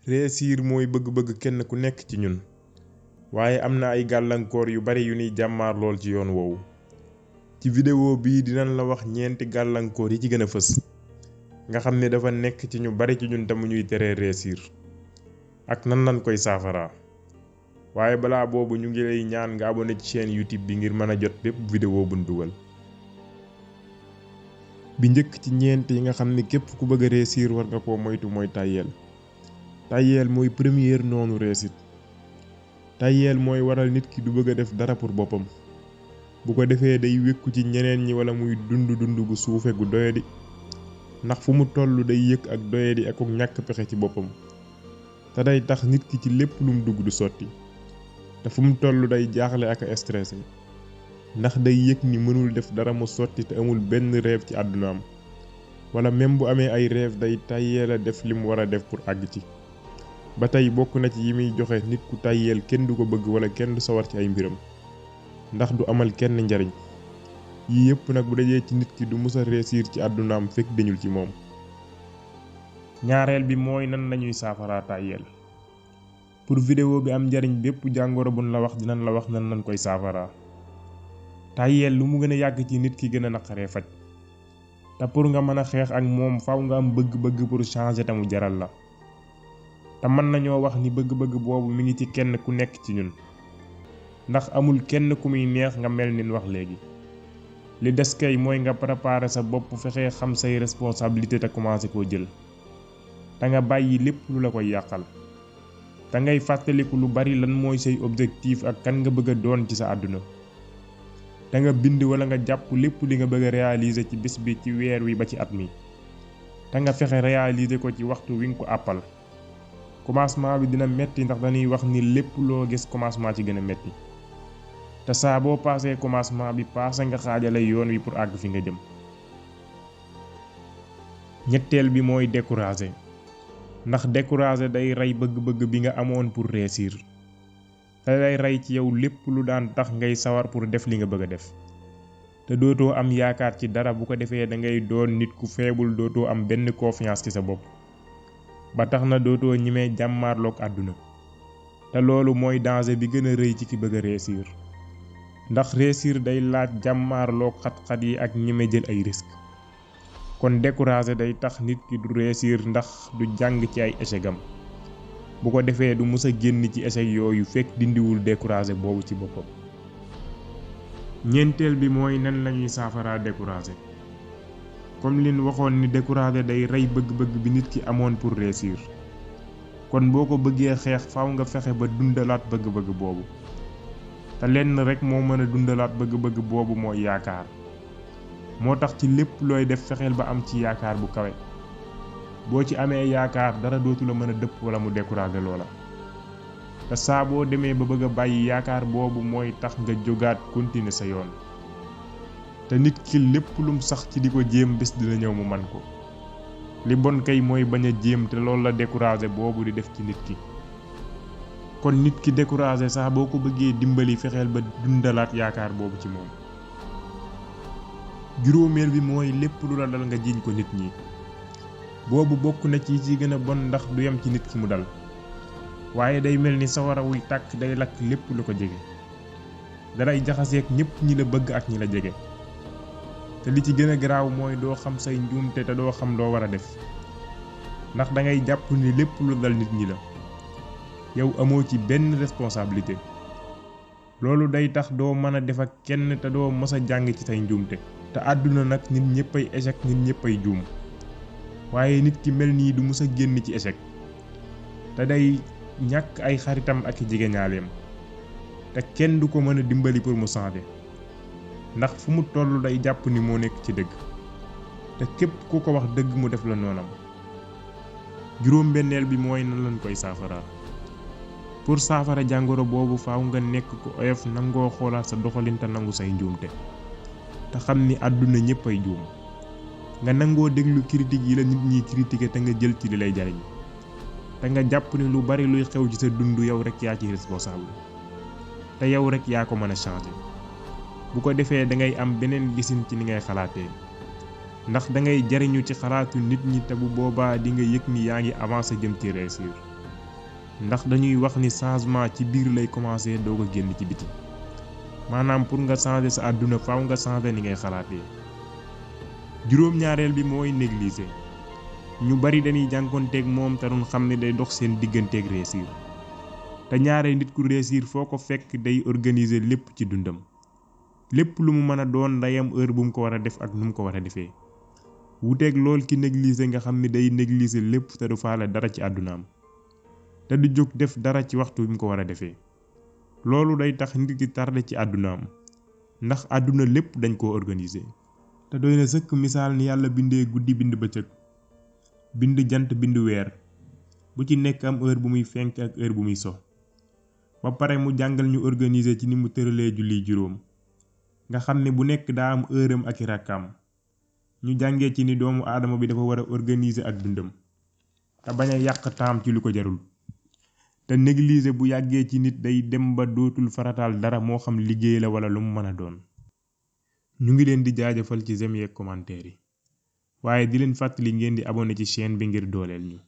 réussir mooy bëgg-bëgg kenn ku nekk ci ñun waaye am na ay gàllankoor yu bari yu ñuy jàmmaar lool ci yoon woowu. ci vidéo bii dinañ la wax ñeenti gàllankoor yi ci gën a fës nga xam ne dafa nekk ci ñu bari ci ñun te mu ñuy teree réussir ak nan lañ koy saafaraa. waaye balaa boobu ñu ngi lay ñaan nga abonné ci chaîne YouTube bi ngir mën a jot bépp vidéo buñ dugal. bi njëkk ci ñeent yi nga xam ne képp ku bëgg a réussir war nga koo moytu mooy tàyyeel. tàyyeel mooy première noonu réussite. tàyyeel mooy waral nit ki du bëgg a def dara pour boppam. bu ko defee day wékku ci ñeneen ñi wala muy dund gu suufe gu doyadi ndax fu mu toll day yëg ak doyadi ak ñàkk pexe ci boppam te day tax nit ki ci lépp lum dugg du sotti te fu mu toll day jaaxle ak stressé ndax day yëg ni mënul def dara mu sotti te amul benn rêve ci àddunaam wala même bu amee ay rêve day tàyyeel a def li mu war a def pour àgg ci. ba tey bokk na ci yi muy joxe nit ku tàyyeel kenn du ko bëgg wala kenn du sawar ci ay mbiram ndax du amal kenn njariñ. yii yëpp nag bu dajee ci nit ki du mës a réussir ci àddunaam fekk dañul ci moom. ñaareel bi mooy nan lañuy saafaraa tàyyeel. pour vidéo bi am njariñ bépp jàngoro buñ la wax dinañ la wax nan lañ koy saafaraa. tàyyeel lu mu gën a yàgg ci nit ki gën a naqaree faj te pour nga mën a xeex ak moom faw nga am bëgg-bëgg pour changer te mu jaral la. te mën nañoo wax ni bëgg-bëgg boobu mi ngi ci kenn ku nekk ci ñun ndax amul kenn ku muy neex nga mel ni wax léegi. li des kay mooy nga préparer sa bopp fexee xam say responsabilité te commencé koo jël te nga bàyyi lépp lu la koy yàqal te ngay fàttaliku lu bari lan mooy say objectif ak kan nga bëgg a doon ci sa àdduna te nga bind wala nga jàpp lépp li nga bëgg a réaliser ci bis bi ci weer wi ba ci at mi te nga fexe réaliser ko ci waxtu wi nga ko àppal. commencement bi dina metti ndax dañuy wax ni lépp loo gis commencement ci gën a metti te saa boo paasee commencement bi paase nga xaajale yoon wi pour àgg fi nga jëm. ñetteel bi mooy décourager ndax décourager day rey bëgg-bëgg bi nga amoon pour réussir te day rey ci yow lépp lu daan tax ngay sawar pour def li nga bëgg a def te dootoo am yaakaar ci dara bu ko defee da ngay doon nit ku faible dootoo am benn confiance ci sa bopp ba tax na dootoo ñimee jàmmaarloog àdduna te loolu mooy danger bi gën a rëy ci ki bëgg a réussir ndax réussir day laaj jàmmaarloog xat-xat yi ak ñime jël ay risque kon décourager day tax nit ki du réussir ndax du jàng ci ay échec am bu ko defee du mës a génn ci échec yooyu fekk dindiwul décourager boobu ci boppam. ñeenteel bi mooy nan lañuy saafaraa décourager. comme liñ waxoon ni décourager day rey bëgg-bëgg bi nit ki amoon pour réussir kon boo ko bëggee xeex faaw nga fexe ba dundalaat bëgg-bëgg boobu te lenn rek moo mën a dundalaat bëgg-bëgg boobu mooy yaakaar. moo tax ci lépp looy def fexeel ba am ci yaakaar bu kawe boo ci amee yaakaar dara dootu la mën a dëpp wala mu décourager loola te saa boo demee ba bëgg a bàyyi yaakaar boobu mooy tax nga jógaat continuer sa yoon. te nit ki lépp lum sax ci di ko jéem bés dina ñëw mu man ko li bon kay mooy bañ a jéem te loolu la décourager boobu di def ci nit ki. kon nit ki décourager sax boo ko bëggee dimbali fexeel ba dundalaat yaakaar boobu ci moom. juróomeel bi mooy lépp lu la dal nga jiiñ ko nit ñi boobu bokk na ci gën a bon ndax du yem ci nit ki mu dal waaye day mel ni sawara wuy tàkk day lakk lépp lu ko jege dalay jaxaseek ñépp ñi la bëgg ak ñi la jege. te li ci gën a garaaw mooy doo xam say njuumte te doo xam loo war a def ndax da ngay jàpp ni lépp lu dal nit ñi la yow amoo ci benn responsabilité loolu day tax doo mën a def ak kenn te doo mës a jàng ci say njuumte. te àdduna nag nit ñëppay échec nit ñëppay juum waaye nit ki mel nii du mës a génn ci échec te day ñàkk ay xaritam ak jegeñaaleem te kenn du ko mën a dimbali pour mu changer. ndax fu mu toll day jàpp ni moo nekk ci dëgg te képp ku ko wax dëgg mu def la noonam. juróom-benneel bi mooy nan lañ koy saafara. pour saafara jàngoro boobu faaw nga nekk ku oyof nangoo xoolaat sa doxalin te nangu say njuumte te xam ni àdduna ñëpp ay juum nga nangoo déglu critique yi la nit ñi critiquer te nga jël ci li lay jariñ te nga jàpp ni lu bari luy xew ci sa dund yow rek yaa ci responsable te yow rek yaa ko mën a changer. bu ko defee da ngay am beneen gisin ci ni ngay xalaatee ndax da ngay jariñu ci xalaatu nit ñi te bu boobaa di nga yëg ni yaa ngi avancé jëm ci réussir. ndax dañuy wax ni changement ci biir lay commencer doog a génn ci biti maanaam pour nga changer sa àdduna faaw nga changer ni ngay xalaatee. juróom-ñaareel bi mooy négliger ñu bari dañuy jànkonteeg moom te duñ xam ne day dox seen digganteeg réussir te ñaare nit ku réussir foo ko fekk day organiser lépp ci dundam lépp lu mu mën a doon ndayam heure bu mu ko war a def ak nu mu ko war a defee wuteeg lool ki négliger nga xam ni day négliger lépp te du faale dara ci àddunaam te du jóg def dara ci waxtu bi mu ko war a defee loolu day tax nit ki tardé ci àddunaam ndax àdduna lépp dañ koo organiser. te doy na sëkk misaal ni yàlla bindee guddi bind bëccëg bind jant bind weer bu ci nekk am heure bu muy fenk ak heure bu muy so ba pare mu jàngal ñu organiser ci ni mu tëralee julli juróom nga xam ne bu nekk daa am heure am ak i rakkaam ñu jàngee ci ni doomu aadama bi dafa war a organiser ak dundam te bañ a yàq taam ci lu ko jarul te négliger bu yàggee ci nit day dem ba dootul farataal dara moo xam liggéey la wala lu mu mën a doon. ñu ngi leen di jaajëfal ci j'aime yeeg commentaire yi waaye di leen fàttali ngeen di abonné ci chaîne bi ngir dooleel ñu.